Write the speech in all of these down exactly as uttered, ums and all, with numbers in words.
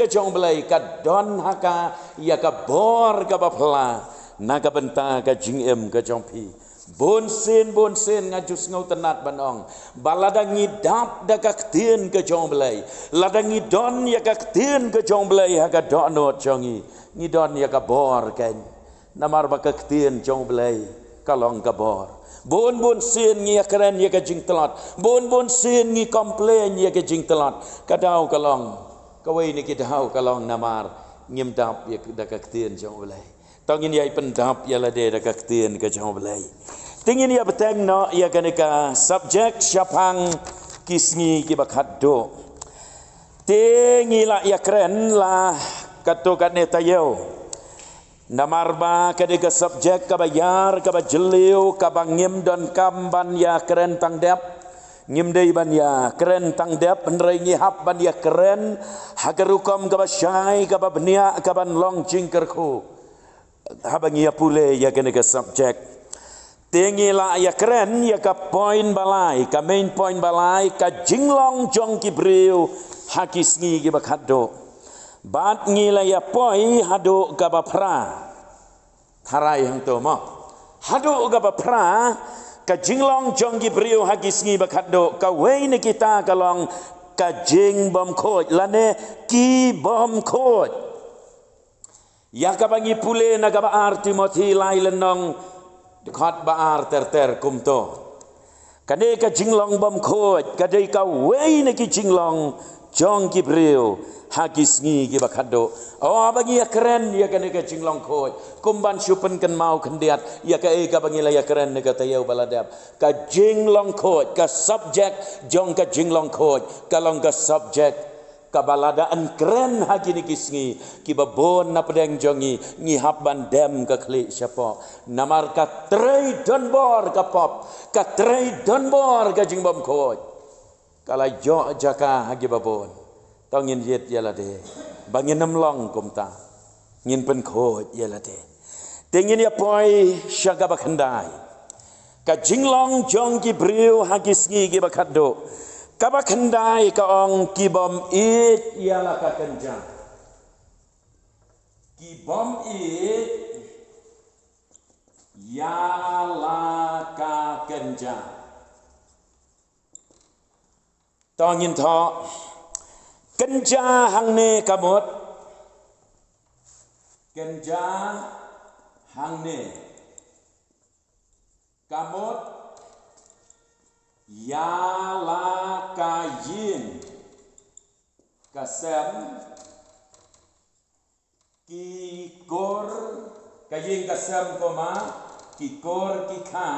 jong U Blei ka don ha ka ïa ka bor kaba phylla na ka bynta ka jingim ka jong phi. Bun sien, bun sien nga ju sngewtynnat ban ong ba lada ngi dap da ka ktien ka jong U Blei, lada ngi don ïa ka ktien ka jong U Blei ha ka dohnud jong ngi, ngi don ïa ka bor kein. Namar ba ka ktien jong U Blei ka long ka bor. Bun bun sien ngi ïakren ïa ka jingtlot, bun bun sien ngi complain ïa ka jingtlot. Ka daw ka long, kawei na ki daw ka long namar ngim dap ïa da ka ktien jong U Blei. To ngin ïai pyndap ïa lade da ka ktien ka jong U Blei. Te ngin ïa bteng noh ïa kane ka subject shaphang ki sngi kiba khatduh. Te ngi la ïakren la katto katne taïew. Namar ba ka dei ka subject kaba ïar, kaba jylliew, kaba ngim donkam ban ïakren tang dep. Ngim dei ban ïakren tang dep, hynrei ngi hap ban ïakren ha ka rukom kaba shai, kaba bniah, kaban long jingkyrkhu. Haba ngi ïa pule ïa kane ka subject, te ngi la ïakren ïa ka point ba lai, ka main point ba lai, ka jinglong jong ki briew ha ki sngi kiba khatduh. Bad ngi la ïa poi haduh kaba phra. Tharai hangto mo. Haduh kaba phra, ka jinglong jong ki briew ha ki sngi ba khatduh, kawei na kita ka long ka jingbymkhuid lane ki bymkhuid. Ïa kaba ngi pule na kaba ar Timothi lai lynnong, dkhot ba ar ter ter kumto. Kane ka jinglong bymkhuid ka dei kawei na ki jinglong jong ki briew ha ki sngi kiba khatduh. O, haba ngi ïakren ïa kane ka jinglong khuid, kum ban shu pynkynmaw khyndiat ïa kaei kaba ngi la ïakren na ka taïew ba la dep. Ka jinglong khuid, ka subject jong ka jinglong khuid ka long ka subject kaba lada yn kren ha kine ki sngi kiba bun na pdeng jong ngi, ngi hap ban dem ka khlieh shapoh. Namar ka trei donbor ka pop, ka trei donbor ka jingbymkhuid, ka la ïoh jaka ha kiba bun. To ngin ïit ïa lade ba ngin ym long kumta. Ngin pynkhuid ïa lade. Te ngin ïa poi sha kaba khyndai. Ka jinglong jong ki briew ha ki sngi kiba khatduh. Kaba khyndai ka ong ki bym ïeit ïa la ka kynja. Ki bym ïeit ïa la ka kynja. To ngin thoh. Kynja hangne ka mut. Kynja hangne ka mut ïa la ka ïing ka sem, ki kur, ka ïing ka sem, kumba ki kur ki kha,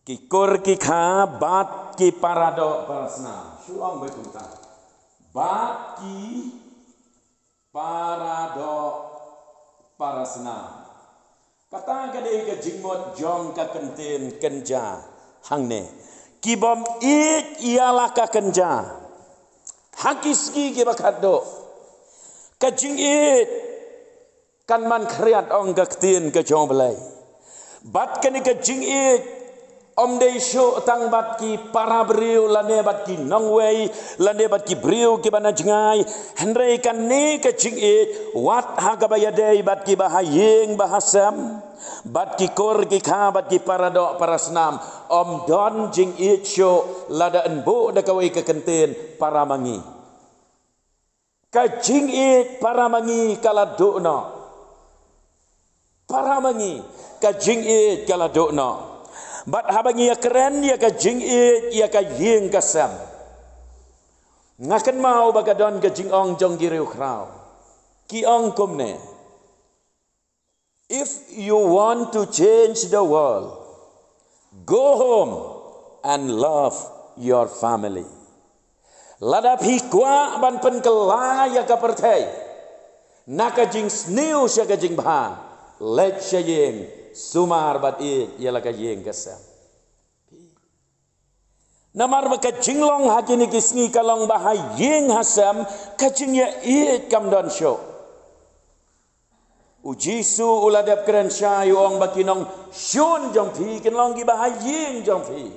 ki kur ki kha bad ki paradoh parasnam. Shu ong beit kumta. Bad ki paradoh parasnam. Kata ka dei ka jingmut jong ka kyntien kynja hangne. Ki bym ïeit ïa la ka kynja. Ha ki sngi kiba khatduh. Ka jingïeit kan man khriat, ong ka ktien ka jong U Blei. Bad kane ka jingïeit ym dei shuh tang bad ki para briew lane bad ki nongwei lane bad ki briew kiba na jngai. Hynrei kane ka jingïeit wat ha kaba ïadei bad kiba ha ïing ba ha sem, bad ki kur ki kha bad ki paradoh parasnam. Ym don jingïeit shuh lada yn buh da kawei ka kyntien, para ma ngi. Ka jingïeit para ma ngi ka la duh noh. Para ma ngi, ka jingïeit ka la duh noh. Bad haba ngi ïakren ïa ka jingïeit ïa ka ïing ka sem, nga kynmaw ba ka don ka jingong jong ki riewkhraw. Ki ong kumne: If you want to change the world, go home and love your family. Lada phi kwah ban pynkylla ïa ka pyrthei na ka jingsniew sha ka jingbha, leit sha ïing, sumar bad ïeit ïa la ka ïing ka sem. Namar ba ka jinglong ha kine ki sngi ka long ba ha ïing ha sem ka jingïaieit kam don shuh. U Jisu u la dep kren shai, u ong ba ki nongshun jong phi kin long kiba ha ïing jong phi.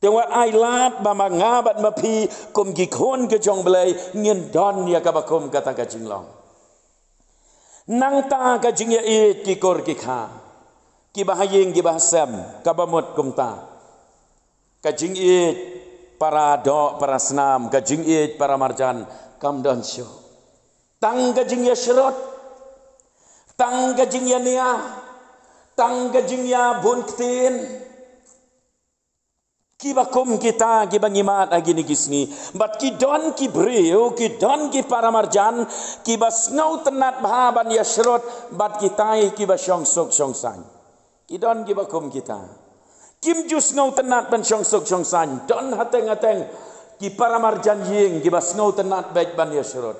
Te wat ai lad ba ma nga bad ma phi kum ki khun ki jong U Blei ngin don ïa kaba kum kata ka jinglong. Nangta ka jingïaieit ki kur ki kha, kiba ha ïing kiba ha sem, kaba mut kumta. Ka jingïeit para doh para snam, ka jingïeit para marjan, kam don shuh. Tang ka jingïasyrut, tang ka jingïania, tang ka jingïabun ktien. Kiba kum kita kiba ngi mad ha kine ki sngi. Bad ki don ki briew, ki don ki para marjan, kiba sngewtynnat bha ban ïasyrut bad kita kiba shong suk shong saiñ. Ki don kiba kum kita. Kim ju sngewtynnat ban shong suk shong saiñ. Don hateng hateng ki para marjan ïing kiba sngewtynnat beit ban ïasyrut.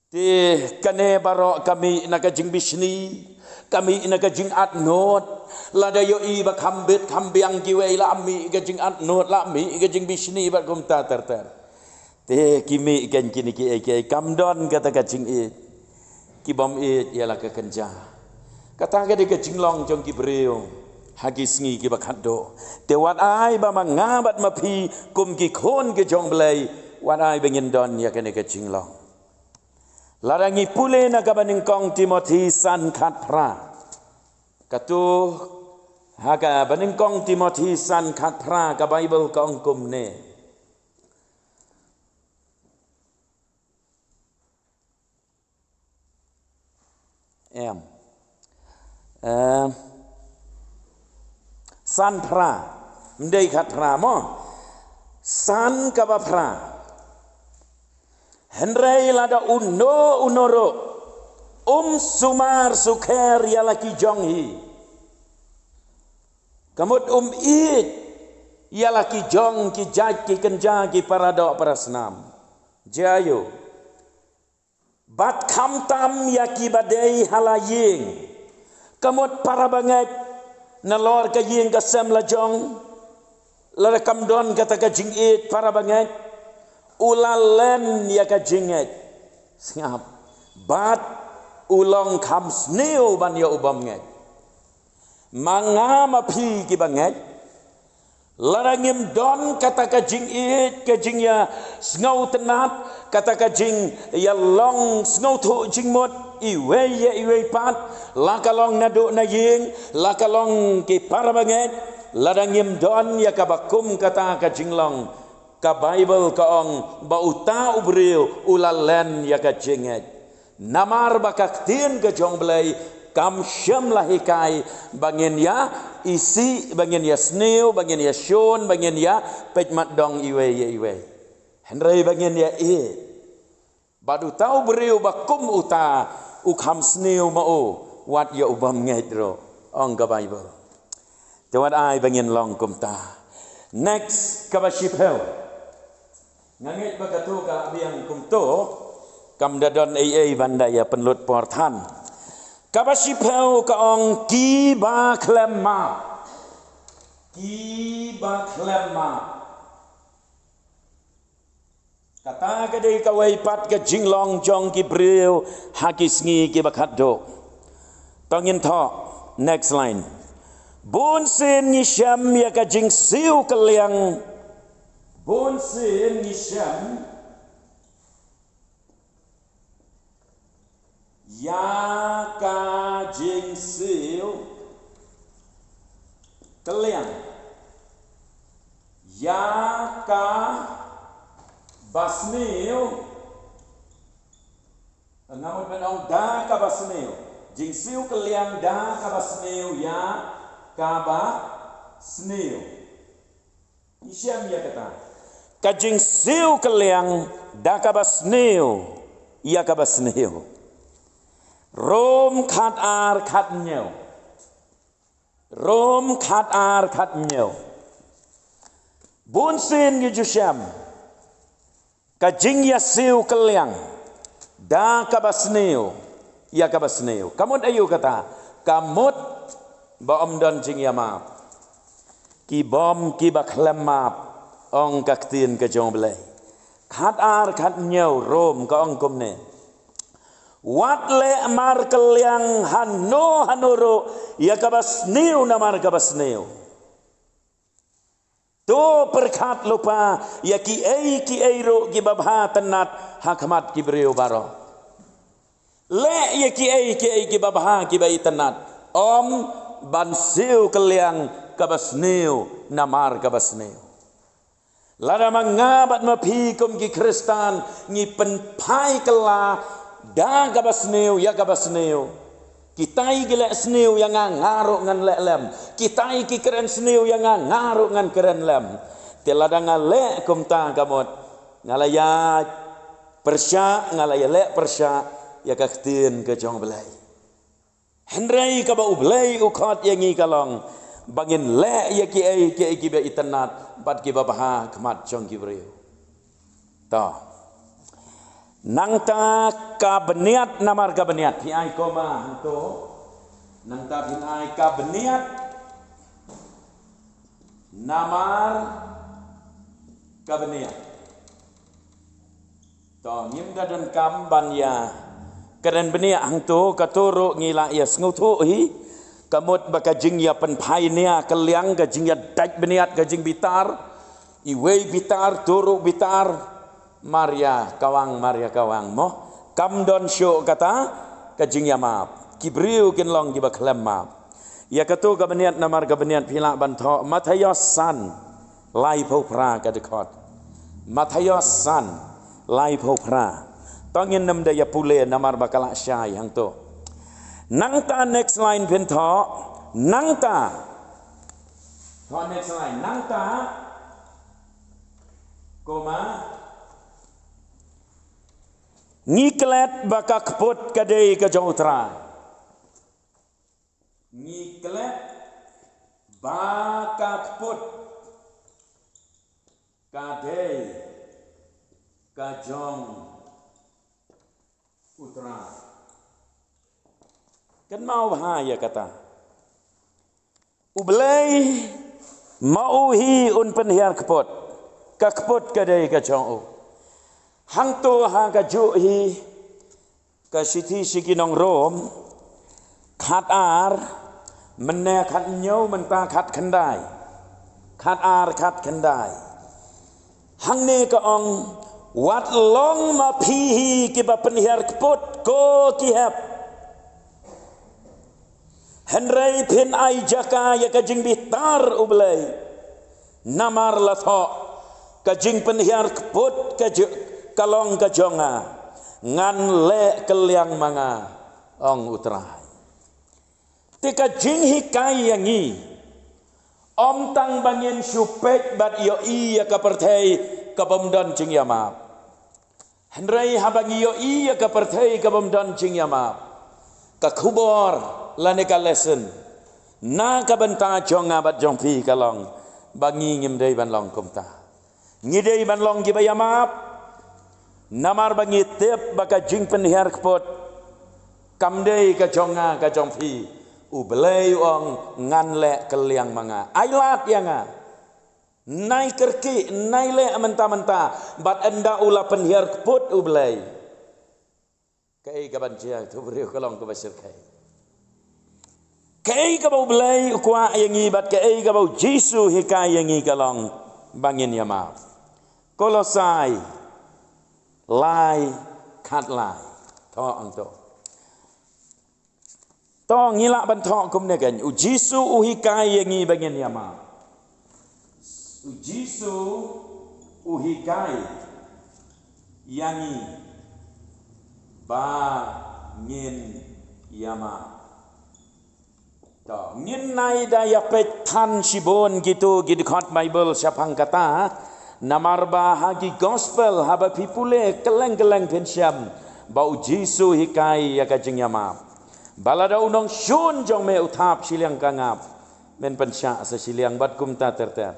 Te kane baroh ka mih na ka jingbishni, ka mih na ka jingatnud. Lada ïohi ba kham bit kham biang kiwei, la mih ka jingatnud, la mih ka jingbishni bad kumta ter ter. Te ki mih kein kine kiei kiei, kam don kata ka jingïeit. Kibym ïeit ïa la ka kynja. Kata ka dei ka jinglong jong ki briew ha ki sngi kiba khatduh. Te wat ai ba ma nga bad ma phi kum ki khun ki jong U Blei, wat ai ba ngin don ïa kane ka jinglong. Lada ngi pule na kaba nyngkong Timothi san khatphra. Kato ha kaba nyngkong Timothi san khatphra, ka Baibl ka ong kumne. Em. Em. San phra. Ym dei khatphra mo. San kaba phra. Hynrei lada uno uno ruh um sumar sukher ïa la ki jong hi, ka mut um ïeit ïa la ki jong ki jait ki kynja ki para doh para snam. Jia ïa u. Bad khamtam ïa kiba dei ha la ïing, ka mut para bangeit, nalor ka ïing ka sem la jong. Lada kam don kata ka jingïeit para bangeit, u la len ïa ka jingngeit. Sngap. Bad u long kham sniew ban ïa u bym ngeit. Ma nga ma phi kiba ngeit, lada ngim don kata ka jingïeit, ka jingïasngewtynnat, kata ka jingïalong sngewthuh jingmut iwei ïa iwei pat, la ka long naduh na ïing, la ka long ki para bangeit, lada ngim don ïa kaba kum kata ka jinglong, ka Baibl ka ong ba uta u briew u la len ïa ka jingngeit. Namar ba ka ktien ka jong U Blei kam shym la hikai ba ngin ïa isih, ba ngin ïa sniew, ba ngin ïa shun, ba ngin ïa peit mat dong iwei ïa iwei. Hynrei ba ngin ïa ïeit. Bad uta u briew ba kum uta u kham sniew ma u wat ïa u bym ngeit ruh, ong ka Baibl. Te wat ai ba ngin long kumta. Next, kaba shiphew. Nga ngeit ba kato ka biang kumto, kam da don ei ei ban da ïa pynlut por than. Kaba shiphew ka ong kiba khlem map. Kiba khlem map. Kata ka dei kawei pat ka jinglong jong ki briew ha ki sngi kiba khatduh. To ngin thoh, next line. Bun sien ngi shem ïa ka jingsiew kylliang. Bun sien ngi shem ïa ka jingsiew kylliang, ïa kaba sniew. Nga mut ban ong da kaba sniew. Jingsiew kylliang da kaba sniew, ïa kaba sniew. Ngi shem ïa kata. Ka jingsiew kylliang da kaba sniew ïa kaba sniew. Rom khat ar khat hynñiew. Rom khat ar khat hynñiew. Bun sien ngi ju shem ka jingïasiew kylliang da kaba sniew ïa kaba sniew. Ka mut aïu kata? Ka mut ba ym don jingïamap. Ki bym, kiba khlem map, ong ka ktien ka jong U Blei. Khat ar khat hynñiew, Rom ka ong kumne. Wat leh markylliang hano hano ruh ïa kaba sniew namar kaba sniew. To pyrkhat lypa ïa kiei kiei ruh kiba bha tynnat ha khmat ki briew baroh. Leh ïa kiei kiei kiba bha kiba itynnat. Ym ban siew kylliang kaba sniew namar kaba sniew. Lada ma nga bad ma phi kum ki Khristan ngi pynphai kylla da kaba sniew ïa kaba sniew. Kitai ki leh sniew ïa nga, nga ruh ngan leh lem. Kitai ki kren sniew ïa nga, nga ruh ngan kren lem. Te lada nga leh kumta ka mut nga la ïa pyrshah, nga la ïa leh pyrshah ïa ka ktien ka jong U Blei. Hynrei kaba U Blei u khot ïa ngi ka long ba ngin leh ïa kiei kiei kiba itynnat bad kiba bha khmat jong ki briew. To. Nangta ka bniat namar ka bniat, phi ai koma hangto. Nangta phin ai ka bniat namar ka bniat. To, ngim da donkam ban ïa kren bniah hangto, kato ruh ngi la ïa sngewthuh hi. Ka mut ba ka jingïa pynphai nia kylliang, ka jingïa dait bniat, ka jingbitar, iwei bitar, to ruh bitar, mar ïa kawang, mar ïa kawang mo. Kam don shuh kata ka jingïa map. Ki briew kin long kiba khlem map. Ïa kato ka bniat namar ka bniat phi lah ban thoh Mathaios san, laiphew phra ka dkhot. Mathaios san, laiphew phra. To ngin nym da ïa pule namar ba ka la shai hangto. Nangta next line phin thoh, nangta. Thoh next line, nangta. Koma. Ngi klet ba ka kput ka dei ka jong U Trai. Ngi klet ba ka kput ka dei ka jong U Trai. Kynmaw bha ïa kata. U Blei ma u hi un pynhiar kput. Ka kput ka dei ka jong u. Hangto ha kajuh hi ka shithi sha ki nong Rom, khat ar, mynne khat hynñiew, mynta khat khyndai. Khat ar, khat khyndai. Hangne ka ong, wat long ma phi hi kiba pynhiar kput ko ki hep. Hynrei phin ai jaka ïa ka jingbitar U Blei. Namar la thoh, ka jingpynhiar kput ka ju-, ka long ka jong nga. Ngan leh kylliang ma nga, ong U Trai. Te ka jinghikai ïa ngi, ym tang ba ngin shu peit bad ïohi ïa ka pyrthei ka bym don jingïamap. Hynrei haba ngi ïohi ïa ka pyrthei ka bym don jingïamap, ka khubor lane ka lesson na ka bynta jong nga bad jong phi ka long ba ngi ngim dei ban long kumta. Ngi dei ban long kiba ïamap. Namar ba ngi tip ba ka jingpynhiar kput kam dei ka jong nga ka jong phi. U Blei u ong, ngan leh kylliang ma nga. Ai lad ïa nga. Nai kyrkieh, nai leh mynta mynta. Bad ynda u la pynhiar kput U Blei, kaei kaban jia? To briew ka long kaba shyrkhei. Kaei kaba U Blei u kwah ïa ngi bad kaei kaba U Jisu hikai ïa ngi ka long ba ngin ïamap. Kolosai lai, khat lai. Thoh hangto. To ngi lah ban thoh kumne kan. U Jisu u hikai ïa ngi ba ngin ïamap. U Jisu u hikai ïa ngi ba ngin ïamap. To ngin nai da ïa peit than shibun kito ki dkhot Baibl shaphang kata. Namar ba ha ki gospel haba phi pule kylleng kylleng phin shem ba U Jisu hikai ïa ka jingïamap. Ba lada u nongshun jong me u thap shiliang ka ngap, men pynshah sa shiliang bad kumta ter ter.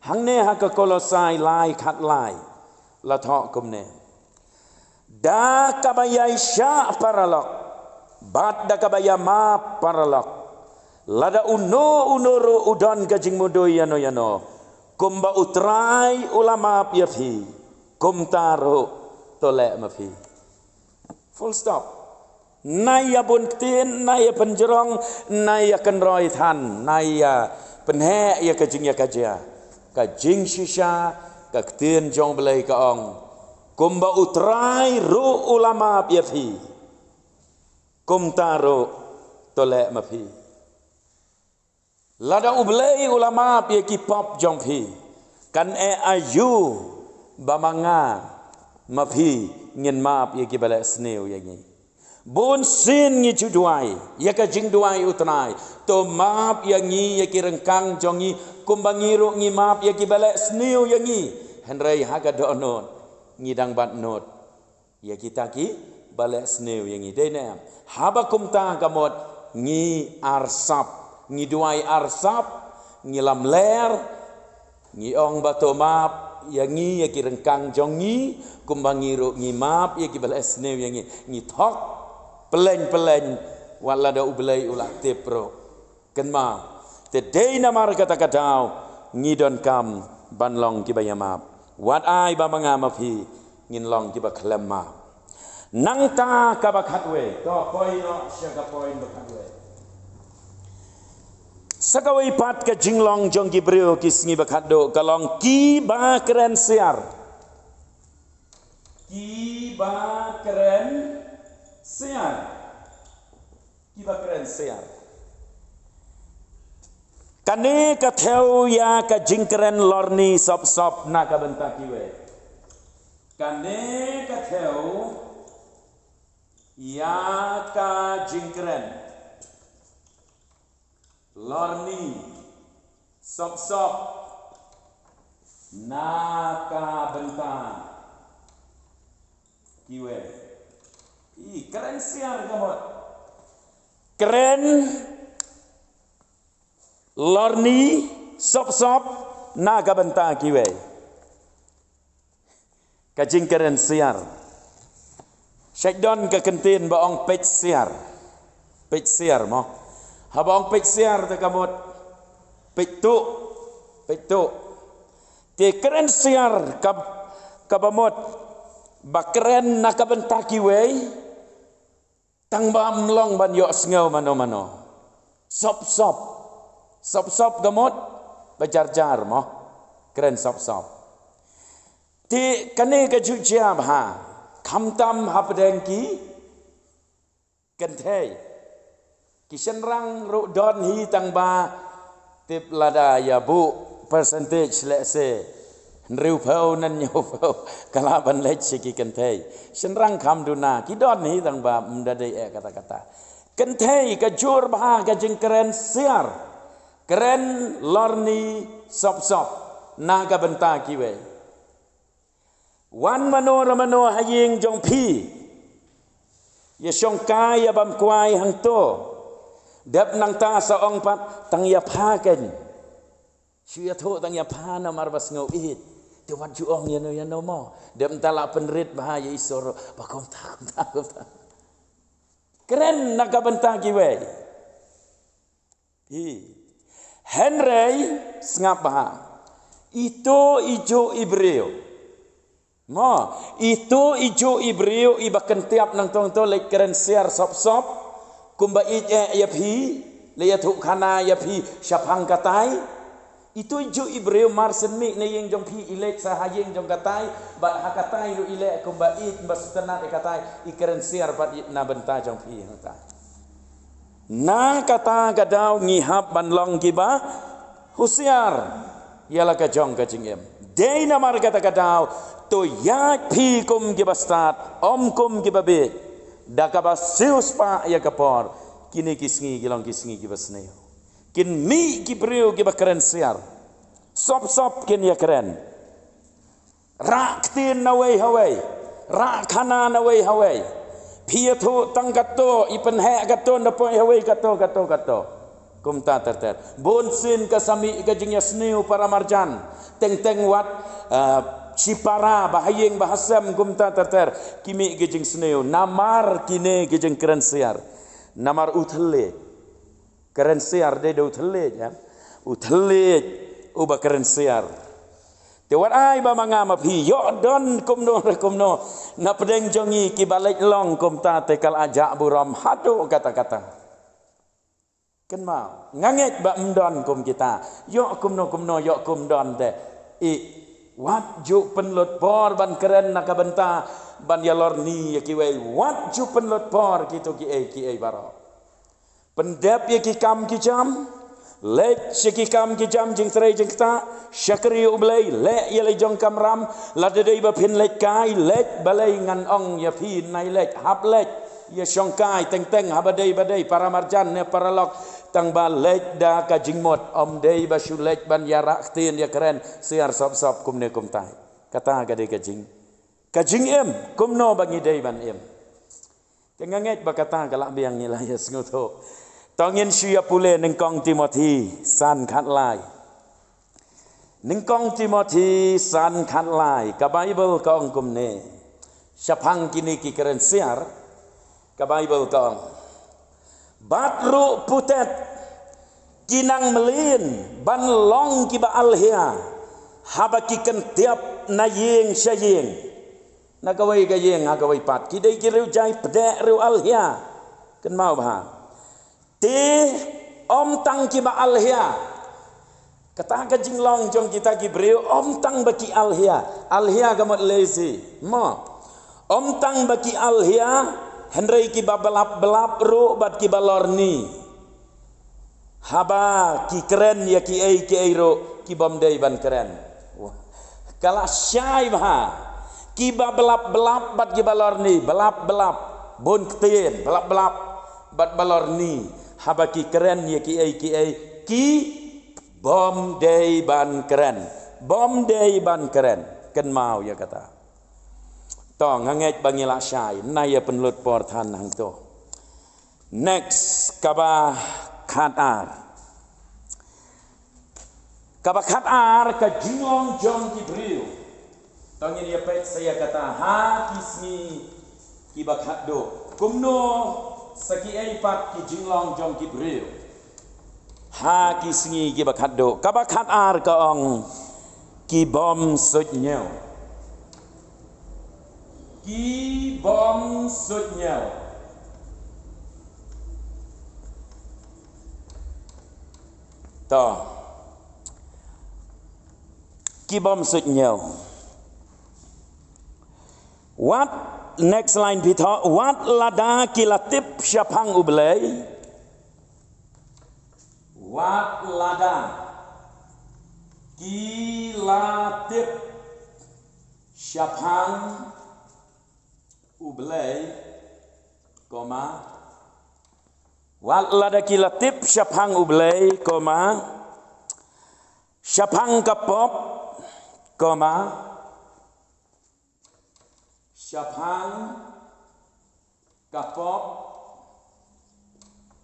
Hangne ha ka Kolosai lai khat lai la thoh kumne. Da kaba ïaishah paralok bad da kaba ïamap paralok, lada uno uno ruh u don ka jingmudui ïano ïano, kumba U Trai u la map ïa phi, kumta ruh to leh ma phi. Full stop. Nai ïa bun ktien, nai ïa pynjrong, nai ïa kynroi than, nai ïa pynheh ïa ka jingïakajia. Ka jingshisha, ka ktien jong U Blei ka ong, kumba U Trai ruh u la map ïa phi, kumta ruh to leh ma phi. Lada U Blei u la map ïa ki pop jong phi, kan eh aïu ba ma nga ma phi ngin map ïa kiba leh sniew ïa ngi? Bun sien ngi ju duwai ïa ka jingduwai, U Trai, to map ïa ngi ïa ki ryngkang jong ngi, kumba ngi ruh ngi map ïa kiba leh sniew ïa ngi. Hynrei ha ka dohnud ngi dang bat nud ïa kita kiba leh sniew ïa ngi, dei ne em? Haba kumta ka mut ngi arsap, ngi duwai arsap, ngi lamler, ngi ong ba to map ïa ngi ïa ki ryngkang jong ngi, kumba ngi ruh ngi map ïa kiba leh sniew ïa ngi. Ngi thok pyllein pyllein, wat lada U Blei u la tip ruh. Kynmaw, te dei namar kata ka daw ngi donkam ban long kiba ïamap. Wat ai ba ma nga ma phi ngin long kiba khlem map. Nangta kaba khatwei, to poi noh sha ka point ba khatwei. Sa kawei pat ka jinglong jong ki briew ki sngi ba khatduh ka long kiba kren siar. Kiba kren siar. Kiba kren siar. Kane ka thew ïa ka jingkren lorni sop sop na ka bynta kiwei. Kane ka thew ïa ka jingkren lorni sop sop na ka bynta kiwei. I kren siar ka mut. Kren lorni sop sop na ka bynta kiwei. Ka jingkren siar. Shait don ka kyntien ba ong peit siar. Peit siar mo. Haba ong peit siar te ka mut peit tuh. Peit tuh. Te kren siar ka, kaba mut ba kren na ka bynta kiwei. Tang ba ym long ban ïohsngew mano mano. Sop sop. Sop sop ka mut ba jar jar mo. Kren sop sop. Te kane ka ju jia bha. Khamtam hapdeng ki kynthei. Ki shynrang ruh don hi, tang ba tip lada ïa buh percentage lehse hynriewphew ne hynñiewphew ka lah ban leit sha ki kynthei. Shynrang kham duna ki don hi, tang ba ym da dei eh kata kata. Kynthei ka jur bha ka jingkren siar. Kren lorni sop sop na ka bynta kiwei. Wan mano re mano ha ïing jong phi. Ïa shongkai ïa bam kwai hangto. Dep nangta sa ong pat tang ïa pha kein. Shu ïathuh tang ïa pha namar ba sngew ïeit. Te wat ju ong ïano ïano mo. Dep nangta la pynrit bha ïa Isor ba kumta kumta kumta. Kren na ka bynta kiwei. Hi. Hynrei sngap bha. Ito i juh i briew. Mo, ito i juh i briew iba kyntiap nangtong to leit kren siar sop sop. Kumba ïeit eh ïa phi, leit ïathuh khana ïa phi shaphang katai. Ito i juh i briew mar shen mih na ïing jong phi i leit sa ha ïing jong katai, bad ha katai ruh i leh kumba ïeit ba sngewtynnat ïa katai, i kren siar pat ïa na bynta jong phi hangta. Na kata ka daw ngi hap ban long kiba husiar ïa la ka jong ka jingim. Dei namar kata ka daw to ïaid phi kum kiba stad, ym kum kiba bieit. Da kaba siew spah ïa ka por, kine ki sngi ki long ki sngi kiba sniew. Kin mih ki briew kiba kren siar. Sop sop kin ïa kren. Rah ktien na wei ha wei. Rah khana na wei ha wei. Phi ïathuh tang kato, i pynheh kato, na poi ha wei kato, kato, kato. Kumta ter ter. Bun sien ka sa mih ka jingïasniew para marjan. Teng teng wat, ah, shipara, ba ha ïing, ba ha sem, kumta ter ter. Ki mih ki jingsniew. Namar kine ki jingkren siar. Namar u thylliej. Kren siar dei da u thylliej, ha. U thylliej, uba kren siar. Te wat ai ba ma nga ma phi, ïoh don kumno re kumno. Na pdeng jong ngi kiba leit long kumta te ka la jah burom haduh katta katta. Kynmaw, nga ngeit ba ym don kum kita. Ïoh kumno kumno, ïoh kum don te. I, wat ju pynlut por ban kren na ka bynta ban ïalorni ïa kiwei. Wat ju pynlut por kito kiei kiei baroh. Pyndep ïa ki kam ki jam. Leit sha ki kam ki jam jingtrei jingktah. Shakri U Blei, leh ïa la jong kamram. Lada dei ba phin leit kai, leit, balei ngan ong ïa phi nai leit, hap leit. Ïa shong kai teng teng, haba dei ba dei, para marjan ne para lok. Tang ba leit da ka jingmut, ym dei ba shu leit ban ïa rah ktien ïa kren, siar sop sop kumne kumtai. Kata ka dei ka jing, ka jingim, kumno ba ngi dei ban im. Te nga ngeit ba kata ka lah biang ngi la ïa sngewthuh. To ngin shu ïa pule nyngkong Timothi san khatlai. Nyngkong Timothi san khatlai, ka Baibl ka ong kumne. Shaphang kine ki kren siar, ka Baibl ka ong. Bad ruh putet ki nang mlien ban long kiba alhia, haba ki kynthiap na ïing sha ïing. Na kawei ka ïing ha kawei pat. Ki dei ki riew jai pdeh riew alhia. Kynmaw bha. Te ym tang kiba alhia. Kata ka jinglong jong kita ki briew, ym tang ba ki alhia. Alhia ka mut lazy. Mo. Ym tang ba ki alhia, hynrei kiba blap blap ruh bad kiba lorni. Haba ki kren ïa kiei kiei ruh ki bym dei ban kren. Wah. Ka la shai bha. Kiba blap blap bad kiba lorni, blap blap. Bun ktien, blap blap bad ba lorni. Haba ki kren ïa kiei kiei ki bym dei ban kren. Bym dei ban kren. Kynmaw ïa kata. To, nga ngeit ba ngi la shai, nai ïa pynlut por than hangto. Next, kaba khatar. Kaba khatar ka jinglong jong ki briew. To ngin ïa peit sa ïa kata ha ki sngi kiba khatduh. Kumno sa kiei pat ki jinglong jong ki briew. Ha ki sngi kiba khatduh. Kaba khatar ka ong ki bym suidñiew. Ki bym suidñiew. To. Ki bym suidñiew. Wat, next line phi thoh, wat lada ki la tip shaphang U Blei. Wat lada ki la tip shaphang U Blei, comma. Wat lada ki la tip shaphang U Blei, comma. Shaphang ka pop, comma. Shaphang ka pop,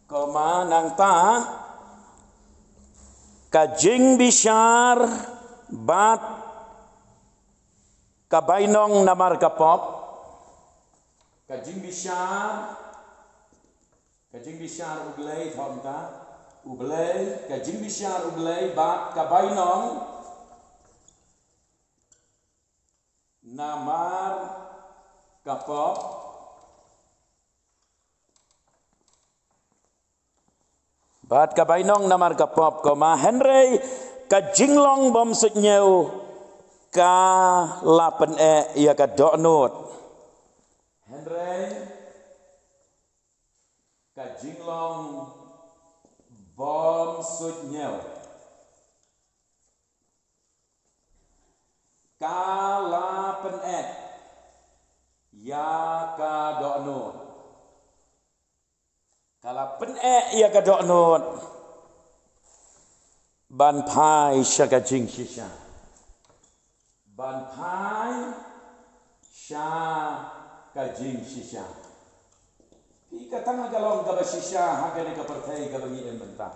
comma, nangta ka jingbishar bad ka bainong namar ka pop. Ka jingbishar, ka jingbishar U Blei, thoh mynta. U Blei, ka jingbishar U Blei bad ka bainong namar ka pop. Bad ka bainong namar ka pop, comma, hynrei ka jinglong bym suidñiew ka la pyneh ïa ka dohnud. Hynrei ka jinglong bym suidñiew ka la pyneh ïa ka dohnud. Ka la pyneh ïa ka dohnud ban phai sha ka jingshisha. Ban phai sha ka jingshisha. Phi, kata nga ka long kaba shisha ha kane ka pyrthei kaba ngi im mynta.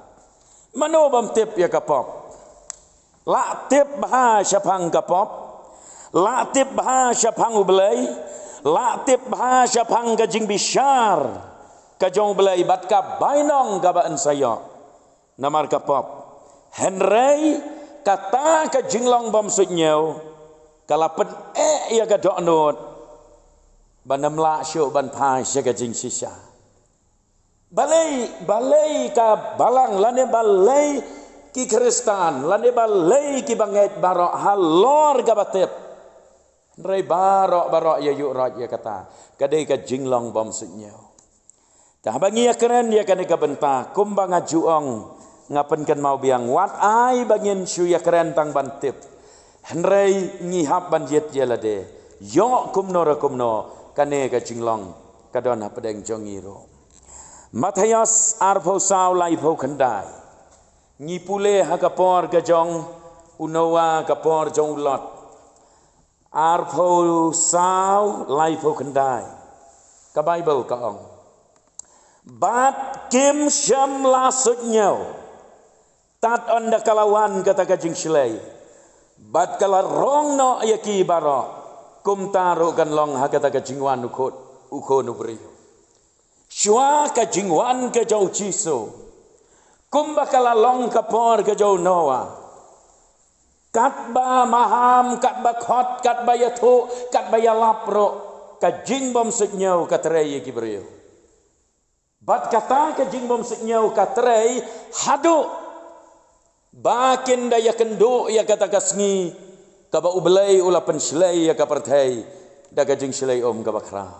Mano bym tip ïa ka pop? La tip bha shaphang ka pop. La tip bha shaphang U Blei. La tip bha shaphang ka jingbishar ka jong U Blei bad ka bainong kaba yn sa ïoh namar ka pop. Hynrei kata ka jinglong bym suidñiew ka la pyneh ïa ka dohnud ban ym lah shuh ban phai sha ka jingshisha. Balei, balei ka balang, lane balei ki Khristan, lane balei ki bangeit baroh halor kaba tip. Hynrei baroh, baroh ïa ïuh roit ïa kata. Ka dei ka jinglong bym suidñiew. Te haba ngi ïakren ïa kane ka bynta, kumba nga ju ong, nga pynkynmaw biang, wat ai ba ngin shu ïakren tang ban tip. Hynrei ngi hap ban jied ïa lade. Ïoh kumno re kumno, kane ka jinglong ka don hapdeng jong ngi ruh. Mathaios arphew saw, laiphew khyndai. Ngi pule ha ka por ka jong u Noah, ka por jong u Lot. Arphew saw, laiphew khyndai. Ka Baibl ka ong, bad kim shym la suidñiew tad ynda ka la wan kata ka jingshlei, bad ka la rong noh ïa ki baroh. Kumta ruh kan long ha kata ka jingwan u khun, u khun u briew. Shuwa ka jingwan ka jong u Jisu, kumba ka la long ka por ka jong u Noah, katba maham, katba khot, katba ïathuh, katba ïalap ruh, ka jingbym suidñiew ka trei ïa ki briew. Bad kata ka jingbym suidñiew ka trei haduh ba kin da ïakynduh ïa kata ka sngi kaba U Blei u la pynshlei ïa ka pyrthei da ka jingshlei um kaba khraw.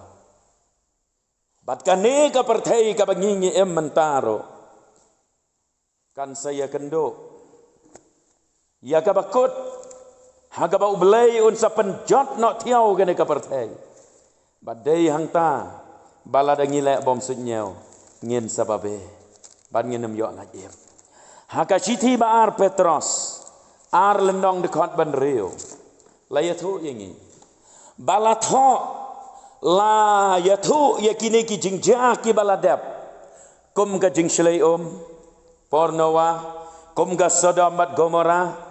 Bad kane ka pyrthei kaba ngi ngi im mynta ruh kan sa ïakynduh ïa kaba kut, ha kaba U Blei un sa pynjot noh thiaw kane ka pyrthei. Bad dei hangta ba lada ngi leh bym suidñiew, ngin sa babe bad ngin ym ïoh lait im. Ha ka shithi ba ar Petros, ar lynnong, dkhot ba hynriew, la ïathuh ïa ngi ba la thoh, la ïathuh ïa kine ki jingjia kiba la dep, kum ka jingshlei um por Noah, kum ka Sodom bad Gomorrah.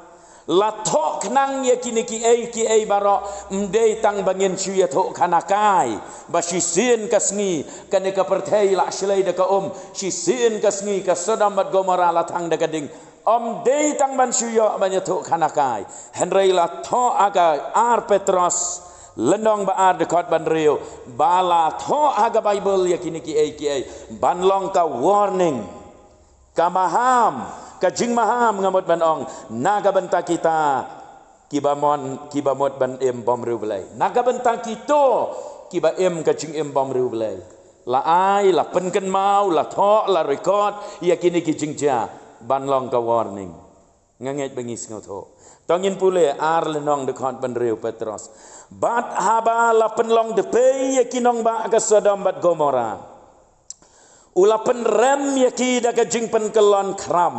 La thoh khnang ïa kine kiei kiei baroh, ym dei tang ba ngin shu ïathuh khana kai ba shisien ka sngi kane ka pyrthei la shlei da ka um, shisien ka sngi ka Sodom bad Gomorrah la thang da ka ding. Ym dei tang ban shu ïoh ban ïathuh khana kai, hynrei la thoh ha ka ar Petros lynnong ba ar, dkhot ba hynriew, ba la thoh ha ka Baibl ïa kine kiei kiei ban long ka warning, ka maham, ka jingmaham, nga mut ban ong, na ka bynta kita kiba mon, kiba mut ban im bymriewblei, na ka bynta kito kiba im ka jingim bymriewblei. La ai, la pynkynmaw, la thoh, la record ïa kine ki jingjia ban long ka warning. Nga ngeit ba ngi sngewthuh. To ngin pule ar lynnong, dkhot ba hynriew Petros. Bad haba la pynlong dpei ïa ki nongbah ka Sodom bad Gomorrah, u la pynrem ïa ki da ka jingpynkyllon khram.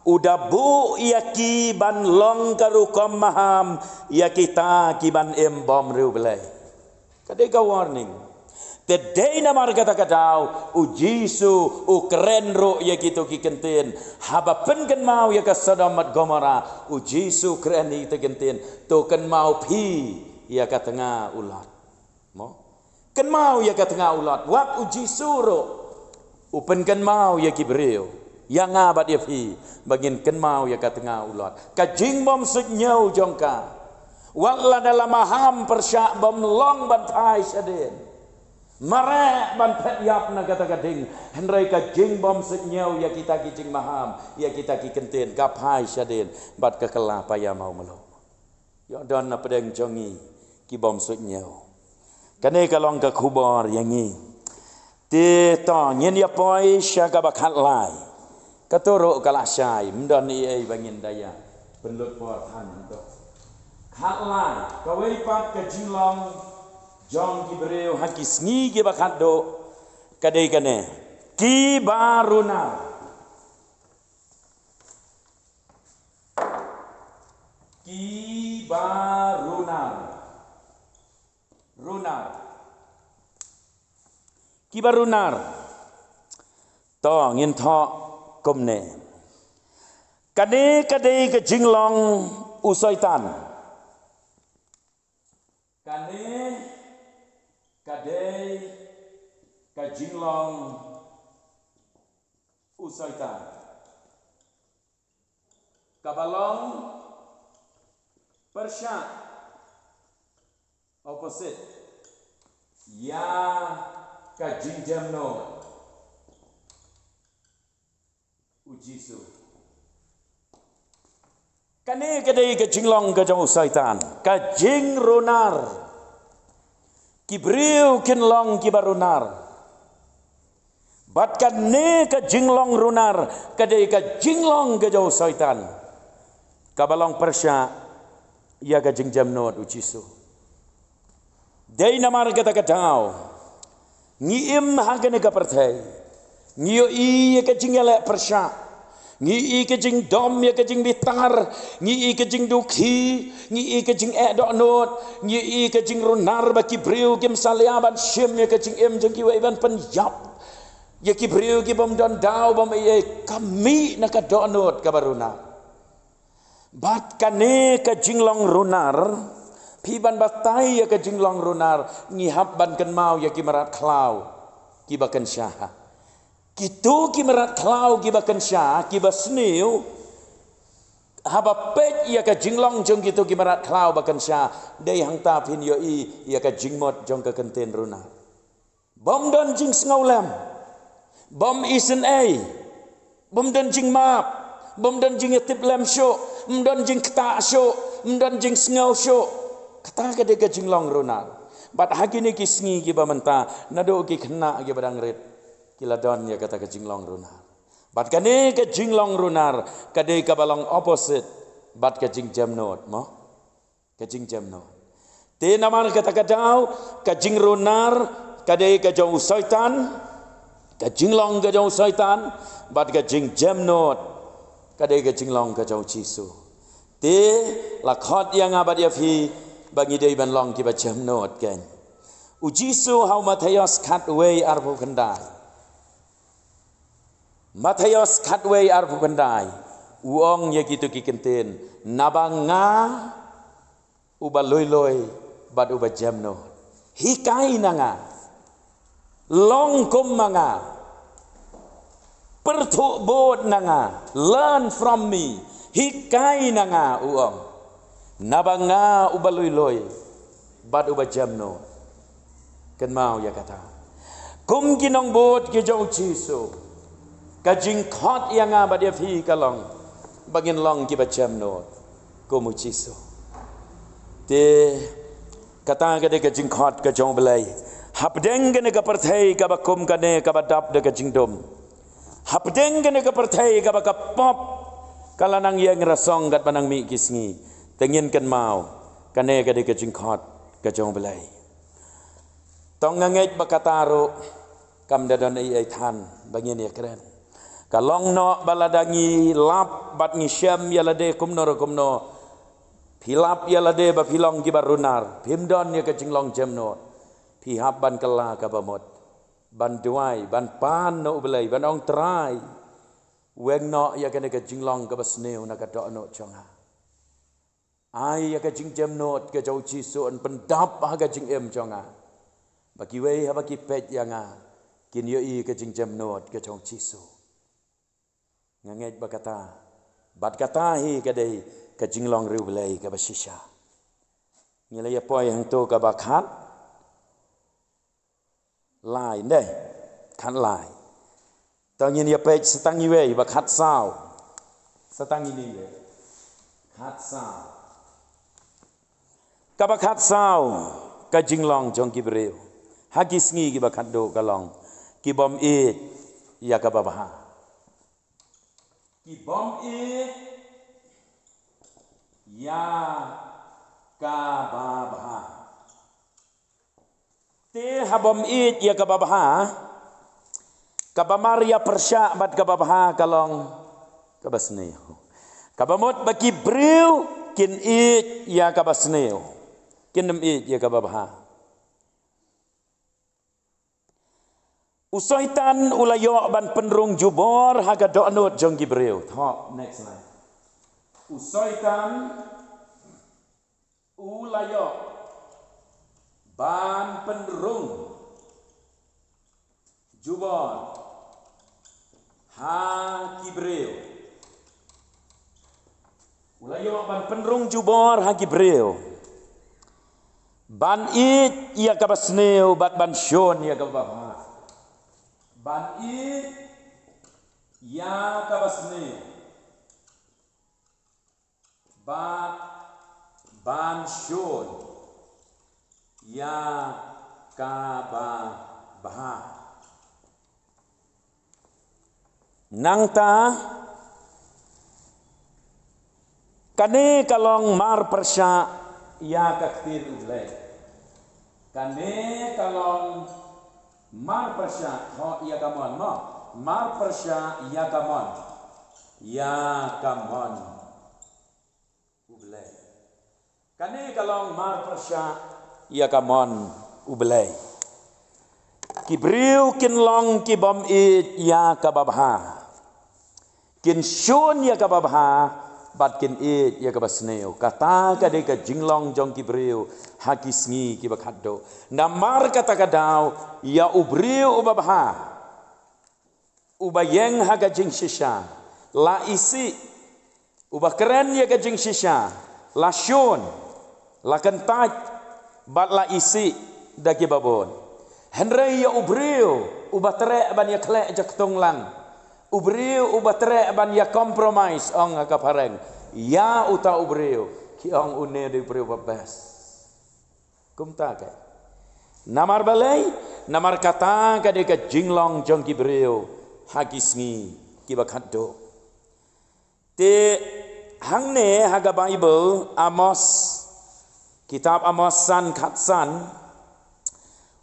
U da buh ïa ki ban long ka rukom maham ïa kita kiban im bymriewblei. Ka dei ka warning. Te dei namar kata ka daw u Jisu u kren ruh ïa kito ki kyntien. Haba pynkynmaw ïa ka Sodom bad Gomorrah, u Jisu u kren ïa kito ki kyntien, to kynmaw phi ïa ka tnga u Lot. Mo? Kynmaw ïa ka tnga u Lot. Wat u Jisu ruh u pynkynmaw ïa ki briew, ïa nga bad ïa phi, ba ngin kynmaw ïa ka tnga u Lot, ka jingbymsuidñiew jong ka. Wat lada la maham pyrshah bym long ban phai shadien, mareh ban phet ïap na kata ka ding, hynrei ka jingbymsuidñiew ïa kita ki jingmaham, ïa kita ki kyntien, ka phai shadien bad ka kylla païa mawmluh. Ïoh don na pdeng jong ngi ki bymsuidñiew. Kane ka long ka khubor ïa ngi. Te to ngin ïa poi sha kaba khatlai. Kato ruh ka la shai, ym don ei ei ba ngin da ïa pynlut por than hangto. Khatlai, kawei pat ka jinglong jong ki briew ha ki sngi kiba khatduh ka dei kane. Kiba runar. Kiba runar. Runar. Kiba runar. To ngin thoh kumne. Kane ka dei ka jinglong u Soitan. Kane ka dei ka jinglong u Soitan. Kaba long pyrshah, opposite, ïa ka jingjem noh Jisu. Kane ka dei ka jinglong ka jong u Soitan, ka jingrunar. Ki briew kin long kiba runar. Bad kane ka jinglong runar ka dei ka jinglong ka jong u Soitan, kaba long pyrshah ïa ka jingjemnud u Jisu. Dei namar kata ka daw ngi im ha kane ka pyrthei, ngi ïohi ïa ka jingïaleh pyrshah, ngi ïohi ka jingdom ïa ka jingbitar, ngi ïohi ka jingdukhi, ngi ïohi ka jingeh dohnud, ngi ïohi ka jingrunar ba ki briew kim salia ban shim ïa ka jingim jong kiwei, ban pynïap ïa ki briew ki bym don daw bym ei ei. Ka mih na ka dohnud kaba runar. Bad kane ka jinglong runar, phi ban batai ïa ka jinglong runar, ngi hap ban kynmaw ïa ki mrad khlaw kiba kynsha. Kito ki mrad khlaw kiba kynsha, kiba sniew, haba peit ïa ka jinglong jong kito ki mrad khlaw ba kynsha, dei hangta phin ïohi ïa ka jingmut jong ka kyntien runar. Bym don jingsngewlem, bym isynei, bym don jingmap, bym don jingïatiplem shuh, bym don jingktah shuh, bym don jingsngew shuh. Kata ka dei ka jinglong runar. Bad ha kine ki sngi kiba mynta, naduh ki khynnah kiba dang rit, ki la don ïa kata ka jinglong runar. Bad kane ka jinglong runar ka dei kaba long opposite bad ka jingjemnud, mo? Ka jingjemnud. Te namar kata ka daw, ka jingrunar ka dei ka jong u Soitan, ka jinglong ka jong u Soitan, bad ka jingjemnud ka dei ka jinglong ka jong u Jisu. Te la khot ïa nga bad ïa phi ba ngi dei ban long kiba jemnud kein. U Jisu ha u Mathaios khatwei arphew khyndai. Mathaios khatwei arphew khyndai. U ong ïa kito ki kyntien, naba nga uba lui lui bad uba jemnud. Hikai na nga. Long kum ma nga. Pyrthuh bud na nga. Learn from me. Hikai na nga, u ong. Naba nga uba lui lui bad uba jemnud. Kynmaw ïa kata. Kum ki nongbud ki jong u Jisu, ka jingkhot ïa nga bad ïa phi ka long ba ngin long kiba jemnud kum u Jisu. Te kata ka dei ka jingkhot ka jong u Blei. Hapdeng kane ka pyrthei kaba kum kane, kaba dap da ka jingdum, hapdeng kane ka pyrthei kaba ka pop ka la nang ïeng rasong katba nang mih ki sngi, te ngin kynmaw kane ka dei ka jingkhot ka jong u Blei. Tang nga ngeit ba kata ruh kam da don ei ei than ba ngin ïakren. Ka long noh ba lada ngi lap bad ngi shem ïa lade kumno re kumno, phi lap ïa lade ba phi long kiba runar, phim don ïa ka jinglong jemnud, phi hap ban kylla kaba mut, ban duwai, ban pan na u Blei, ban ong, Trai, weng noh ïa kane ka jinglong kaba sniew na ka dohnud jong nga. Ai ïa ka jingjemnud ka jong u Jisu yn pyndap ha ka jingim jong nga, ba kiwei haba ki peit ïa nga kin ïohi ka jingjemnud ka jong u Jisu. Nga ngeit ba kata, bad kata hi ka dei ka jinglong riewblei kaba shisha. Ngi la ïa poi hangto kaba khat lai, ndei? Khat lai. To ngin ïa peit sa tang iwei, ba khat saw. Sa tang ine iwei. Khat saw. Kaba khat saw, ka jinglong jong ki briew ha ki sngi kiba khatduh ka long, ki bym ïeit ïa kaba bha. Ki bym ïeit ïa kaba bha. Te ha bym ïeit ïa kaba bha, kaba mar ïa pyrshah bad kaba bha ka long kaba sniew. Kaba mut ba ki briew kin ïeit ïa kaba sniew, kin ym ïeit ïa kaba bha. U Soitan u la ïoh ban pynrung jubor ha ka dohnud jong ki briew. Thoh, next slide. U Soitan u la ïoh ban pynrung jubor ha ki briew. U la ïoh ban pynrung jubor ha ki briew. Ban ïeit ïa kaba sniew bad ban shun ïa kaba bha. Ban ïeit ïa kaba sniew, bad ban shun ïa kaba bha. Nangta, kane ka long mar pyrshah ïa ka ktien U Blei. Kane ka long mar pyrshah, ho, ïa ka mon, mo. Mar pyrshah ïa ka mon. Ïa ka mon U Blei. Kane ka long mar pyrshah ïa ka mon U Blei. Ki briew kin long ki bym ïeit ïa kaba bha. Kin shun ïa kaba bha, bad kin ïeit ïa kaba sniew. Kata ka dei ka jinglong jong ki briew ha ki sngi kiba khatduh. Namar kata ka daw, ïa u briew uba bha, uba ïeng ha ka jingshisha, la isih, uba kren ïa ka jingshisha, la shun, la kyntait, bad la isih da kiba bun. Hynrei ïa u briew uba treh ban ïakhleh jaktung lang, u briew uba treh ban ïa compromise, ong ha ka phareng, ïa uta u briew ki ong une u dei u briew ba best. Kumta ka. Namar balei? Namar kata ka dei ka jinglong jong ki briew ha ki sngi kiba khatduh. Te hangne ha ka Baibl, Amos, kitab Amos san khatsan,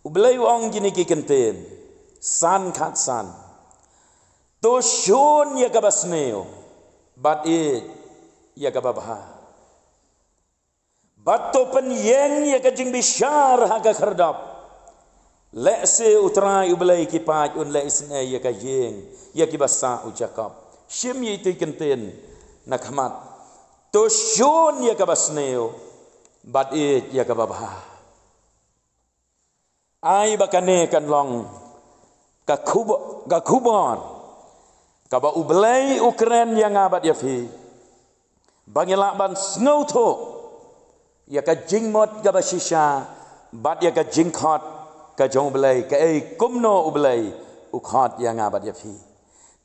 U Blei u ong kine ki kyntien, san khatsan. To shun ïa kaba sniew, bad ïeit ïa kaba bha. Bad to pynïeng ïa ka jingbishar ha ka khyrdop. Lehse U Trai U Blei ki paid un leh isynei ïa ka ïing, ïa kiba sah u Jakob. Shim ïa ito i kyntien na khmat. To shun ïa kaba sniew, bad ïeit ïa kaba bha. Ai ba kane kan long ka khub-, ka khubor kaba U Blei u kren ïa nga bad ïa phi, ba ngin lah ban sngewthuh ïa ka jingmut kaba shisha bad ïa ka jingkhot ka jong U Blei, kaei kumno U Blei u khot ïa nga bad ïa phi.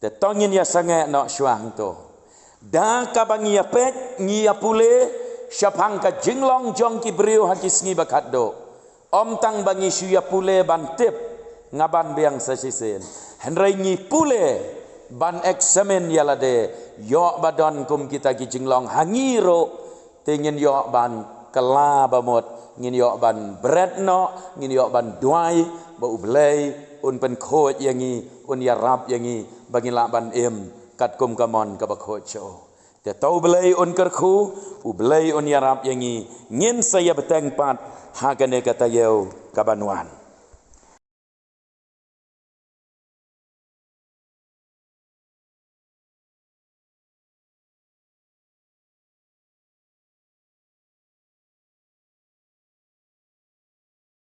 Te to ngin ïa sangeh noh shuwa hangto. Da kaba ngi ïa peit, ngi ïa pule shaphang ka jinglong jong ki briew ha ki sngi ba khatduh. Ym tang ba ngi shu ïa pule ban tip, nga ban biang sa shisien. Hynrei ngi pule ban examine ïa lade, ïoh ba don kum kita ki jinglong ha ngi ruh. Te ngin ïoh ban kylla ba mut, ngin ïoh ban bret noh, ngin ïoh ban duwai ba U Blei un pynkhuid ïa ngi, un ïarap ïa ngi, ba ngin lah ban im katkum ka mon kaba khuid sha u. Te to U Blei un kyrkhu, U Blei un ïarap ïa ngi, ngin sa ïa bteng pat ha kane ka taïew kaban wan.